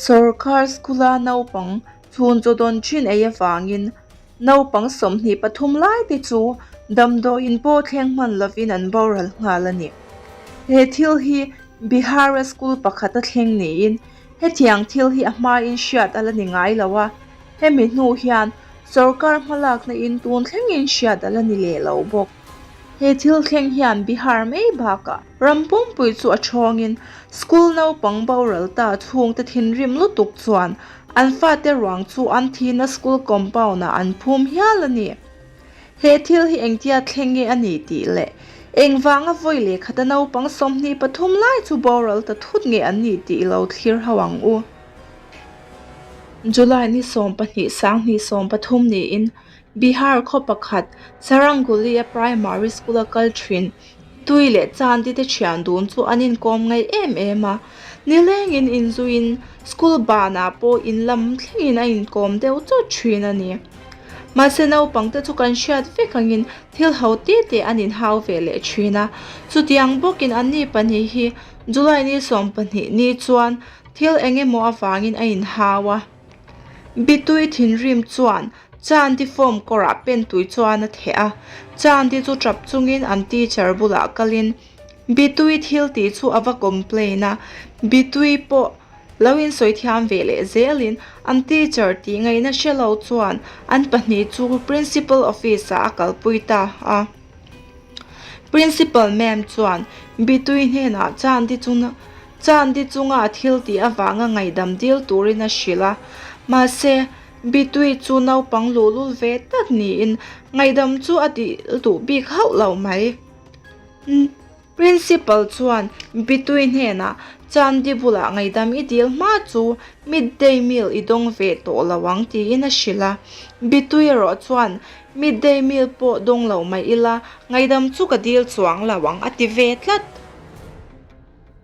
Sorkar school-a naupang chhun chaw dawn thin ei avangin naupang 23 lai te chu damdawiin pawh thleng hman lovin an boral nghal a ni. He thil hi Bihar-a school pakhat a thleng niin hetiang thil hi a hmain hriat a la ni ngai lo a, hemi hnu hian sorkar hmalakna in tun thlengin hriat a la ni leh lo bawk. He thil thleng hian Bihar mai bakah ram pumpui chu a thawngin school naupang boral ta chhungte thinrim lutuk chuan an fate ruang chu an thihna school compound ah an phum hial a ni. He thil hi engtia thleng nge a ni tih leh engvanga vawi lehkhata naupang 23 lai chu boral ta thut nge an ni tih lo thlir ho ang u. July ni 12 2013 niin Bihar khaw pakhat Saranguli-a primary school-a kal thin Tui leh Chandi te thian dun chu an inkawm ngaih em em a, nilengin inzuiin school banah pawh in lam thlengin a inkawm deuh chawt thin a ni. Mahse naupangte chu kan hriat vek angin thil ho te te an inhau ve leh thin a, chutiang bawkin anni pahnih hi July ni 12 ni chuan thil eng emaw avangin a inhau a. Bitui thinrim chuan Chandi form kawrah pen tui chuan a theh a, Chandi chu tap chungin an teacher bulah kalin Bitui thil tih chu a va complain a, Bitui pawh lo insawi thiam ve leh zelin an teacher tih ngaihna hre lo chuan an pahnih chu principal office ah a kalpui ta a. Principal ma'am chuan Bitui hnenah Chandi chu Chandi chunga a thil tih avanga ngaihdam dil turin a hrilh a, mahse, Bitui chu naupang luhlul ve tak niin ngaihdam chu a dil duh bik hauh lo mai. Principal chuan Bitui hnenah Chandi bulah ngaihdam i dil hma chu midday meal i dawng ve tawh lo ang tiin a hrilh a. Bitui erawh chuan midday meal pawh dawng lo mai ila ngaihdam chu ka dil chuang lo ang a ti ve tlat.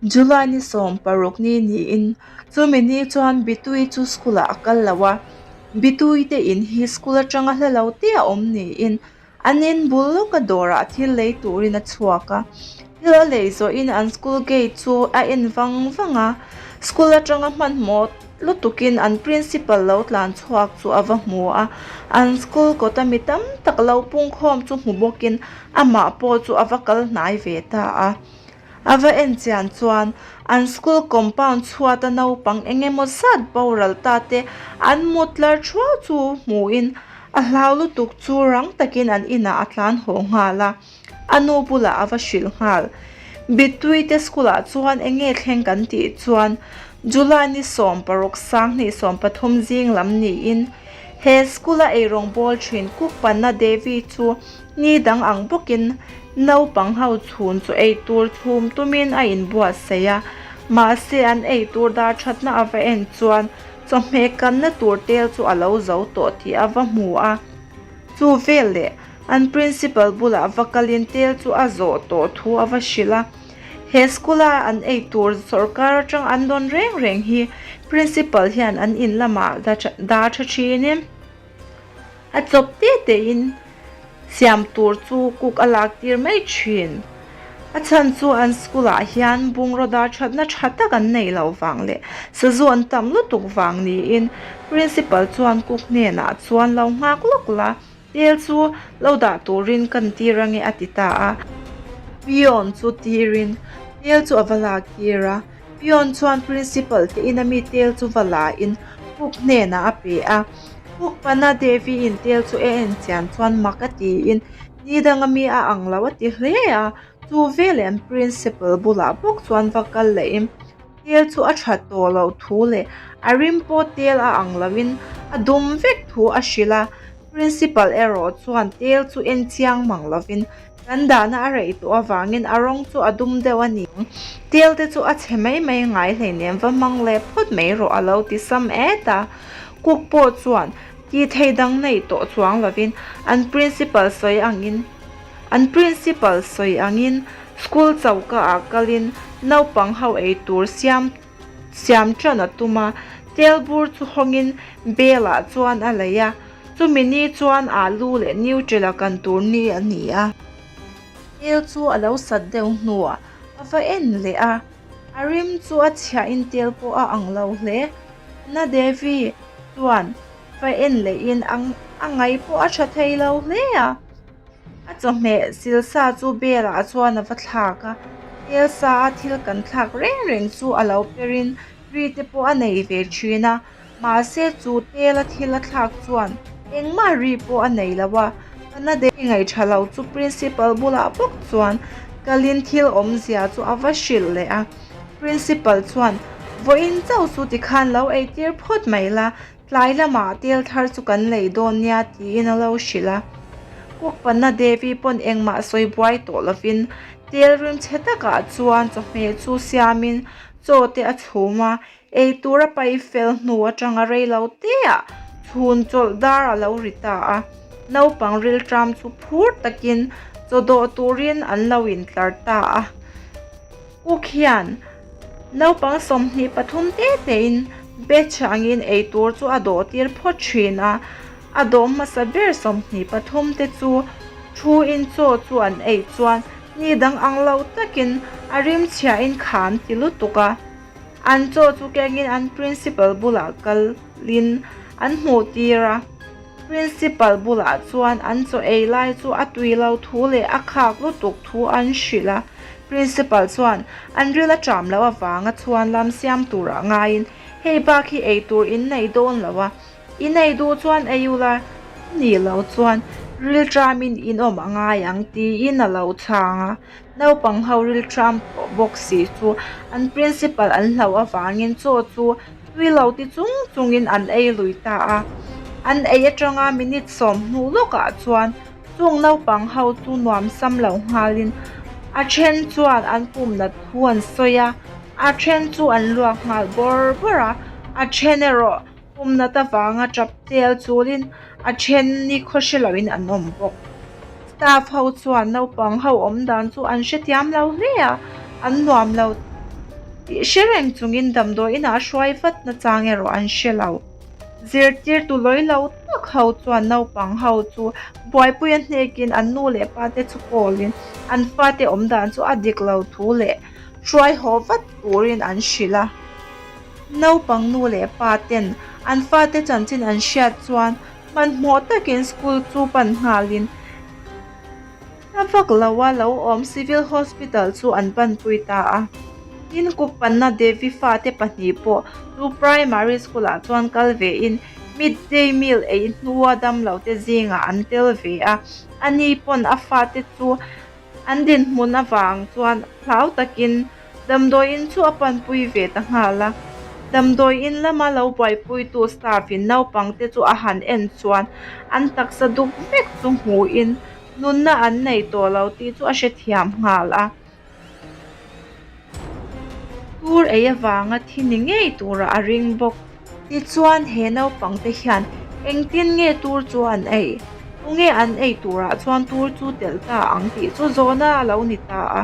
July ni 16 ni niin chumi ni chuan Bitui chu school ah a kal lo a, Bitui te in hi school atanga hla lo te a awm niin an in bul lawka dawrah thil lei turin a chhuak a, thil a lei zawhin an school gate chu a en vang vang a, school atanga hmanhmawh lutukin an principal lo tlan chhuak chu a va hmu a, an school kawta mi tam tak lo pungkhawm chu hmu bawkin amah pawh chu a va kal hnai ve ta a. A va en chian chuan an school compound chhuata naupang eng emaw zat boral ta te an mut tlar thuau chu hmuhin a hlau lutuk chu rang takin an inah a tlan haw nghal a, a nu bulah a va hrilh nghal. Bitui te school ah chuan eng nge thleng kan tih chuan July ni 16 2013 zing lam niin he school a eirawng bawl thin Kukpanna Devi chu Ni dang ang bawkin naupang ho chhun chu ei tur chhum tumin a inbuatsaih a, mahse an ei tur dar thatna a va en chuan chawhmeh kanna tur tel chu a lo zo tawh tih a va hmu a. Chu veleh an principal bulah va kalin tel chu a zawh tawh thu a va hrilh a. He school-a an ei tur sawrkar atang an dawn reng reng hi principal hian an in lamah dar tha thinin, A chawp te tein siam tur chu cook a lak tir mai thin. A chhan chu an school ah hian bungraw dar thatna tha tak an neih loh vang leh sazu an tam lutuk vang niin principal chuan cook hnenah chuan lo nghak lawk la, tel chu lo dah turin kan tir ange a ti ta a. Peon chu tirin tel chu a va lak tir a, peon chuan principal te ina mi tel chu va la in cook hnenah a pe a. Pukpana Devi in tel chu a en chian chuan mak a tiin ni danga mi a ang lo a ti hle a, chu veleh an principal bulah bawk chuan va kal lehin tel chu a tha tawh loh thu leh a rim pawh tel a ang loin a dum vek thu a hrilh a, principal erawh chuan tel chu en chiang mang lovin Kan dahna a rei tawh avangin a rawng chu a dum deuh a ni. Tel te chu a chhe mai mai ngai hleinem va hmang leh phawt mai rawh a lo ti sam et a. Cook pawh chuan ti thei dang nei tawh chuang lovin an principal sawi angin an principal sawi angin school choka ah kalin naupang ho ei tur siam siam tan a tum a. Tel bur chu hawngin bel ah chuan a lei a. Chumi ni chuan alu leh Nutella kan tur ni a ni a. Tel chu a lo sat deuh hnuah a va en leh a, a rim chu a chhiahin tel pawh a ang lo hle. Na Devi chuan va en lehin a ngaih pawh a tha thei lo hle a. A chawhmeh silsa chu belah chuan a va thlak a, tel sa a thil kan thlak reng reng chu a lo perin ri te pawh a nei ve thin a, mahse chu tel a thil a thlak chuan engmah ri pawh a nei lo a, Pana Devi ngaihṭha lo chu Principal bulah bawk chuan kalin thil awmzia chu a va hrilh leh a, Principal chuan vawiin chauh chu tikhan lo eitir phawt mai la, Tlai lamah tel thar chu kan lei dawn nia tiin a lo hrilh a. Kukpanna Devi pawn engmah sawi buai tawh lovin tel rim chhe takah chuan chawhmeh chu siamin chaw te a chhum a, ei tur a pai fel hnu atanga rei lo teah chhun chawlh dar a lo ri ta a. Naupang rilṭam chu phur takin chaw dawh turin an lo intlar ta a. Cook hian naupang 23 te tein batch angin eitur chu a dawh tir phawt thin a, a dawh hmasa ber 23 te chu thu in chaw chu an ei chuan ni dang ang lo takin a rim chhiahin kha an ti lutuk a, an chaw chu kengin an principal bulah kalin an hmuh tir a. Principal bulah chuan an chaw ei lai chu a tui lo thu leh a khak lutuk thu an hrilh a. Principal chuan an ril a ṭam loh avanga chhuan lam siam turah ngaiin hei bak hi ei tur in nei dawn lo a, in ei duh chuan ei ula, nih loh chuan ril ṭamin in awm a ngai ang tiin a lo chhang a. Naupang ho ril ṭam tawh bawk si chu an principal an hlauh avangin chaw chu Tui lo ti chung chungin an ei lui ta a, an ei atanga minute 10 lawkah chuan chung naupang ho chu nuam sam lo nghalin a then chuan an pum nat thu an sawi a, a then chu an luak nghal bawr bawr a, a then erawh pum nat avanga tap tel chulin a then ni khaw hre loin an awm bawk. Staff ho chuan naupang ho awm dan chu an hrethiam lo hle a, an nuam lo tih hre reng chungin damdawi inah hruai vat na chang erawh an hre lo. Zirtirtu lawi lo tak ho chuan naupang ho chu buaipui a hnekin an nu leh pa te chu call in an fate awm dan chu a dik lo thu leh hruai haw vat turin an hrilh a. Naupang nu leh pa ten an fate chanchin an hriat chuan Hmanhmawh takin school chu pan nghalin hla vak loa lo awm Civil Hospital chu an panpui ta a. Tin, Kukpanna Devi fate pahnih pawh chu primary school ah chuan kal vein midday meal ei hnua damlote zingah an tel ve a. Ani pawn a fate chu An dinhmun avang chuan hlau takin damdawiin chu a panpui ve ta nghal a. Damdawiin lama lo buaipuitu staff in naupangte chu a han en chuan an taksa duk vek chu hmuhin nunna an nei tawh lo tih chu a hrethiam nghal a. Tur ei avanga thi ni ngei turah a ring bawk. Tichuan he naupangte hian engtin nge tur chu an ei? Tunge an ei turah chuan tur chu telh ta ang tih chu zawhna a lo ni ta a.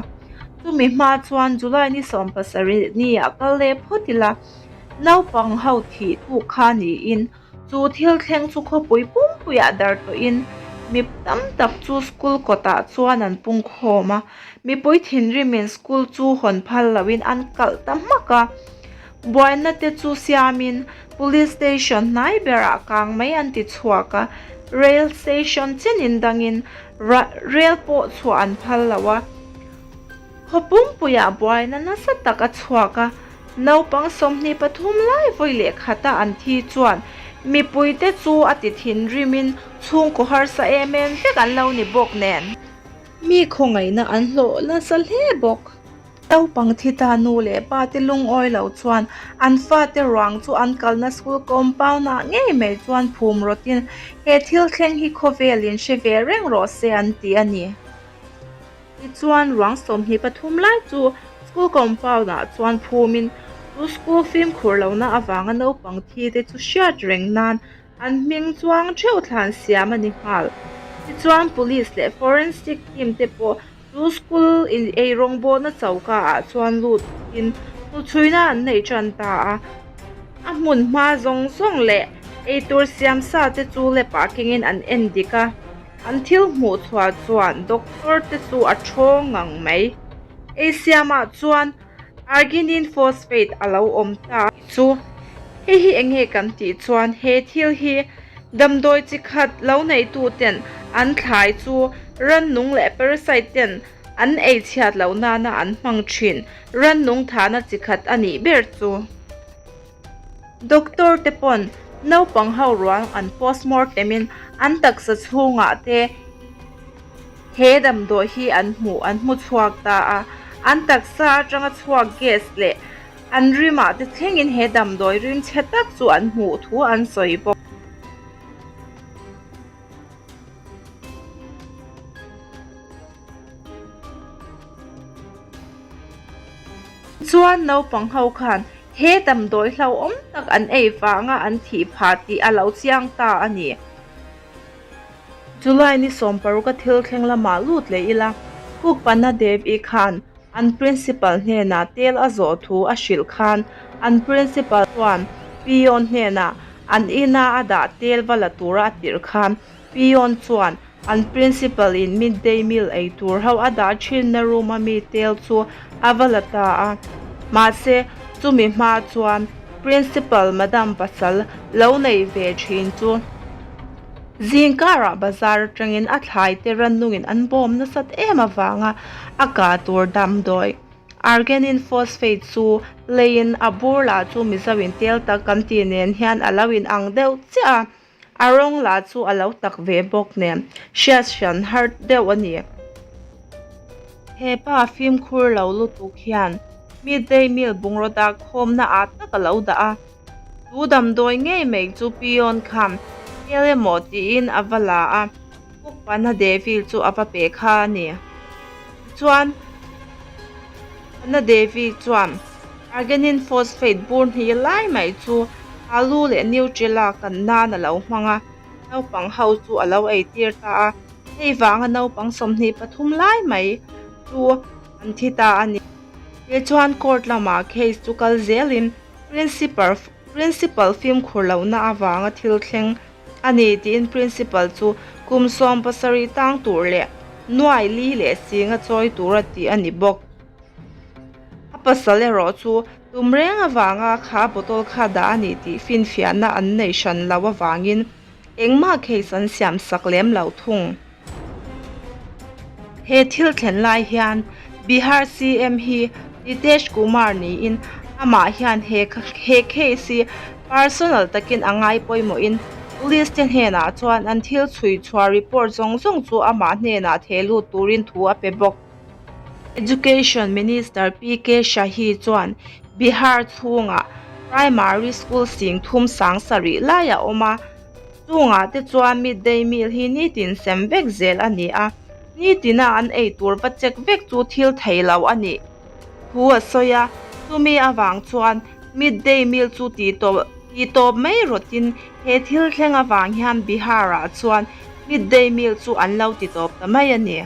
Chumi hma chuan July ni 70 ni ah kal leh phawt ila naupang ho thih tuk kha niin Chu thil thleng chu khawpui pumpuiah dar tawhin mi tam tak chu school kawtah chuan an pung khawm a, mipui thinrimin school chu hawn phal loin an kalh ta hmak a. Buaina te chu siamin police station hnai berah kang mai an ti chhuak a, rail station chenin dangin rail pawh chhuah an phal lo a. Khaw pumpuiah buaina nasa tak a chhuak a, Naupang 23 lai vawi leh khata an thi chuan mipuite chu a ti thinrimin chhungkaw harsa em em vek an lo ni bawk nen. Mi khawngaihna an hlawh nasa hle bawk. Naupang thi ta nu leh pa te lungawi lo chuan an fate ruang chu an kalna school compound ah ngei mai chuan phum rawtin he thil thleng hi khawvelin hre ve reng rawh se an ti a ni. Tichuan ruang 23 lai chu school compound ah chuan phumin chu school fimkhur lohna avanga naupang thi te chu hriat reng nan an hming chuang theuh thlan siam a ni nghal. Tichuan police leh forensic team te pawh chu school in eirawngbawlna choka ah chuan lut in hnuchhuina an nei tan ta a. A hmun hma zawng zawng leh eitur siam sa te chu lepah kengin an en dik a. An thil hmuh chhuah chuan doctor te chu a thawng ngang mai. Ei siamah chuan arginine phosphate a lo awm ta chu. Hei hi eng nge kan tih chuan he thil hi damdawi chi khat lo neitu ten an thlai chu rannung leh parasite ten an ei chhiat loh nana an hmang thin rannung thahna chi khat a nih ber chu. Doctor te pawn naupang ho ruang an postmortem in an taksa chhungah te he damdawi hi an hmuh an hmu chhuak ta a, an taksa atanga chhuak gas leh an rimah te thlengin he damdawi rim chhe tak chu an hmuh thu an sawi bawk. Chuan naupang ho khan he damdawi hlauhawm tak an ei vanga an thih phah tih a lo chiang ta a ni. July ni 16 a thil thleng lamah lut leh ila, Kukpana Devi khan an Principal hnenah tel a zawh thu a hrilh khan an Principal chuan Peon hnenah an ina a dah tel va la tura a tirh khan Peon chuan an Principal in midday meal ei tur ho a dah thinna room a mi tel chu a va la ta a. Mahse, chumi hma chuan Principal Madam pasal lo nei ve thin chu zingkarah bazar atangin a thlai te rannungin an bawm nasat em avanga a kah tur damdawi Arginine phosphate chu leiin a bur lah chu Mizo in tel tak kan tih nen hian a lo inang deuh chiah a. A rawng lah chu a lo tak ve bawk nen hriat hran har deuh a ni. He pa fimkhur lo lutuk hian midday meal bungraw dah khawmna ah tak a lo dah a. Chu damdawi ngei mai chu peon khan hmel emaw tiin a va la a, Pukpana Devi chu a va pe kha a ni. Tichuan, Pana Devi chuan Arginine phosphate bur hnih lai mai chu alu leh Nutella kan nan a lo hmang a, naupang ho chu a lo eitir ta a, hei vanga naupang 23 lai mai chu an thi ta a ni. Tichuan court lamah case chu kal zelin Principal Principal fimkhur lohna avanga thil thleng a ni tiin Principal chu kum 17 tang tur leh nuai li leh singa chawi tura tih a ni bawk. A pasal erawh chu tum reng avanga kha bottle kha dah a ni tih finfiahna an nei hran lo avangin engmah case an siam sak lem lo thung. He thil thlen lai hian Bihar CM hi Nitesh Kumar niin amah hian he he case hi personal takin a ngai pawimawhin police te hnenah chuan an thil chhui chhuah report zawng zawng chu amah hnenah theh lut turin thu a pe bawk. Education Minister PK Shahi chuan Bihar chhungah Primary School sing thum sang sarih lai a awm a, chungah te chuan midday meal hi nitin sem vek zel a ni a, nitina an ei tur va check vek chu thil thei lo a nih thu a sawi a, chumi avang chuan midday meal chu tih tawp tih tawp mai rawtin he thil thleng avang hian Bihar-ah chuan midday meal chu an lo ti tawp ta mai a ni.